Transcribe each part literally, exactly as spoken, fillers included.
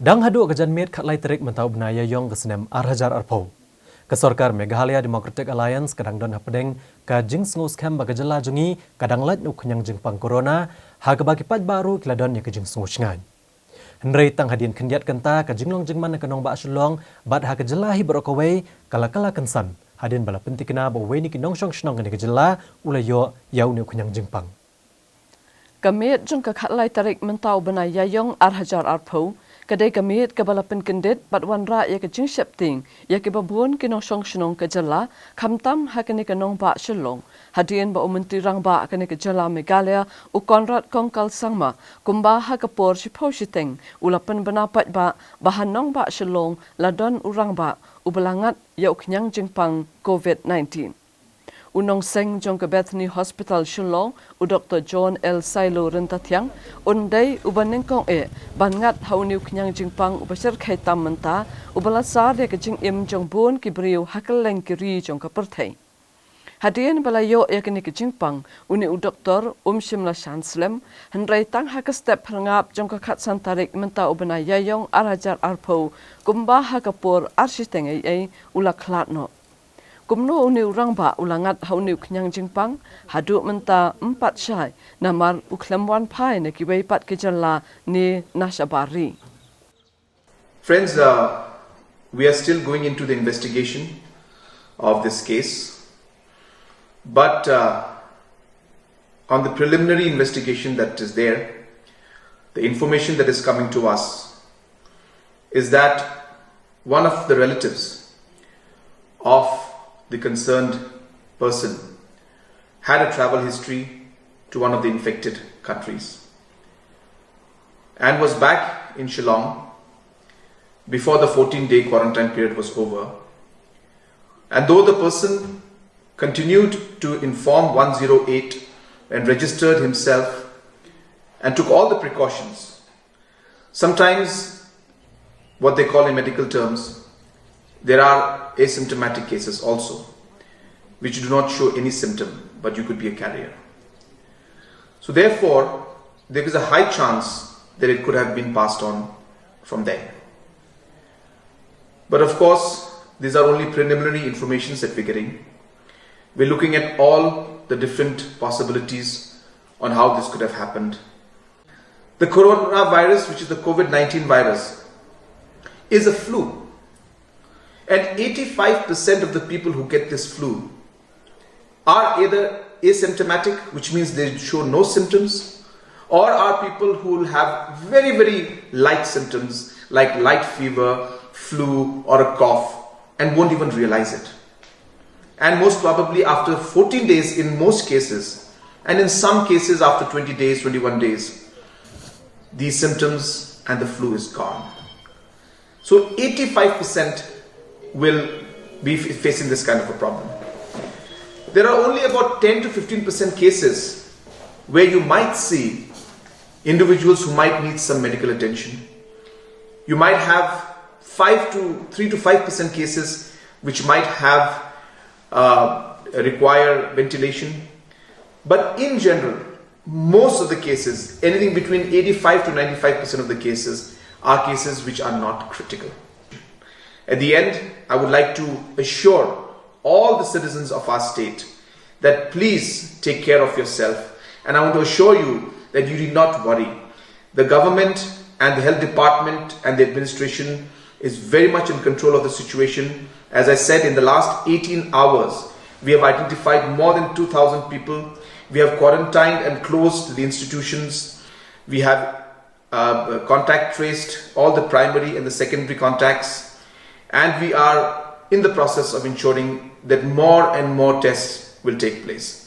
Dang haduh ka janmiet khatlai tarik mynta u bnai Ïaïong ka snem ar hajar arphew, ka sorkar Meghalaya Democratic Alliance ka dang don hapdeng ka jingsngewskhem ba ka jylla jong ngi ka dang lait na u khñiang jingpang corona, ha kaba ki paidbah ruh ki la don ïa ka jingsngewshngaiñ. Hynrei tang hadien khyndiat kynta ka jinglong jingman na ka nongbah Shillong bad ha ka jylla hi baroh kawei ka la kylla kynsan hadien ba la pynthikna ba uwei na ki nongshong shnong kane ka jylla u la ïoh ïa une u khñiang jingpang. Ka miet jong ka khatlai tarik mynta u bnai Ïaïong ar hajar arphew ka dei ka miet kaba la pynkyndit bad wanrah ïa ka jingsheptieng ïa kiba bun ki nongshong shnong ka jylla, khamtam ha kane ka nongbah Shillong, hadien ba u Myntri Rangbah kane ka jylla Meghalaya u Conrad Kongkal Sangma, kumba ha ka por shiphew shiteng u la pynbna paidbah ba ha nongbah Shillong la don u rangbah uba la ngat ïa u khñiang jingpang covid nineteen. U nongseng jong ka Bethany Hospital Shillong, u Doktor John L Sailo Ryntathiang, un dei uba nyngkong eh ban ngat ha une u khñiang jingpang uba shyrkhei tam mynta, uba la sar ïa ka jingim jong bun ki briew ha kylleng ki ri jong ka pyrthei. Hadien ba la ïoh ïa kane ka jingpang, une u doktor um shym la shan slem, hynrei tang ha ka step phyrngap jong ka khatsan tarik mynta u bnai Ïaïong ar hajar arphew, kumba ha ka por ar shiteng eiei, u la khlad noh. Kumno une u rangbah u la ngat ha une u khñiang jingpang, haduh mynta ym pat shai, namar u khlem wan phai na kiwei pat ki jylla ne na shabar ri. Friends, uh, we are still going into the investigation of this case. But uh, on the preliminary investigation that is there, the information that is coming to us is that one of the relatives of the concerned person had a travel history to one of the infected countries and was back in Shillong before the fourteen day quarantine period was over. And though the person continued to inform one zero eight and registered himself and took all the precautions, sometimes, what they call in medical terms, there are asymptomatic cases also, which do not show any symptom, but you could be a carrier. So therefore, there is a high chance that it could have been passed on from there. But of course, these are only preliminary informations that we're getting. We're looking at all the different possibilities on how this could have happened. The coronavirus, which is the covid nineteen virus, is a flu. And eighty-five percent of the people who get this flu are either asymptomatic, which means they show no symptoms, or are people who will have very, very light symptoms like light fever, flu, or a cough, and won't even realize it. And most probably after fourteen days in most cases, and in some cases after twenty days, twenty-one days, these symptoms and the flu is gone. So eighty-five percent will be f- facing this kind of a problem. There are only about ten to fifteen percent cases where you might see individuals who might need some medical attention. You might have five to three to five percent cases which might have uh, require ventilation. But in general, most of the cases, anything between eighty-five to ninety-five percent of the cases, are cases which are not critical. At the end, I would like to assure all the citizens of our state that please take care of yourself, and I want to assure you that you need not worry. The government and the health department and the administration is very much in control of the situation. As I said, in the last eighteen hours, we have identified more than two thousand people. We have quarantined and closed the institutions. We have uh, contact traced all the primary and the secondary contacts. And we are in the process of ensuring that more and more tests will take place.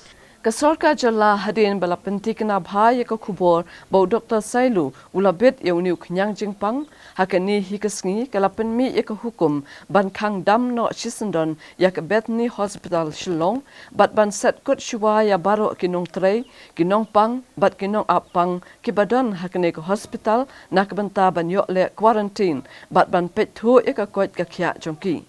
Ka sorkar jylla hadien ba la pynthikna bha ïa ka khubor ba u Doktor Sailo u la bit ïa une u khñiang jingpang, ha kane hi ka sngi ka la pynmih ïa ka hukum ban khang dam noh shisyndon ïa ka Bethany Hospital Shillong, bad ban set kut shuwa ïa baroh ki nongtrei, ki nongpang bad ki nongap pang kiba don ha kane ka hospital na ka bynta ban ïoh leh quarantine bad ban peit thuh ïa ka koit ka khiah jong ki.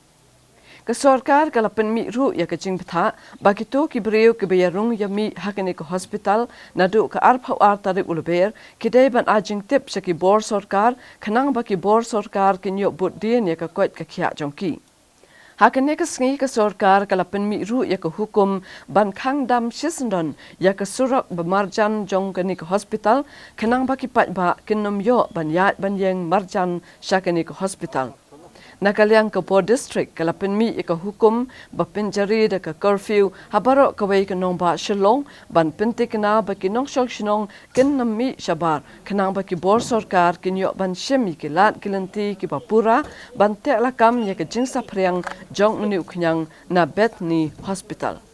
Ka sorkar ka la pynmih ruh ïa ka jingbthah ba kito ki briew kiba ïarung ïamih ha kane ka hospital naduh ka arphew ar tarik u Lber ki dei ban ai jingtip sha ki bor sorkar khnang ba ki bor sorkar kin ïoh bud dien ïa ka koit ka khiah jong ki. Ha kane ka sngi ka sorkar ka la pynmih ruh ïa ka hukum ban khang dam shisyndon ïa ka surok ba marjan jong kane ka hospital khnang ba ki paidbah kin nym ïoh ban ïaid ban ïeng marjan sha kane ka hospital. Na ka liang ka bor district ka la pynmih ïa ka hukum ba pynjari da ka curfew ha baroh kawei ka nongbah Shillong ban pyntikna ba ki nongshong shnong kin nym mih shabar khnang ba ki bor sorkar kin ïoh ban shim ïa ki lad ki lynti kiba pura ban teh lakam ïa ka jingsaphriang jong une u khñiang na Bethany Hospital.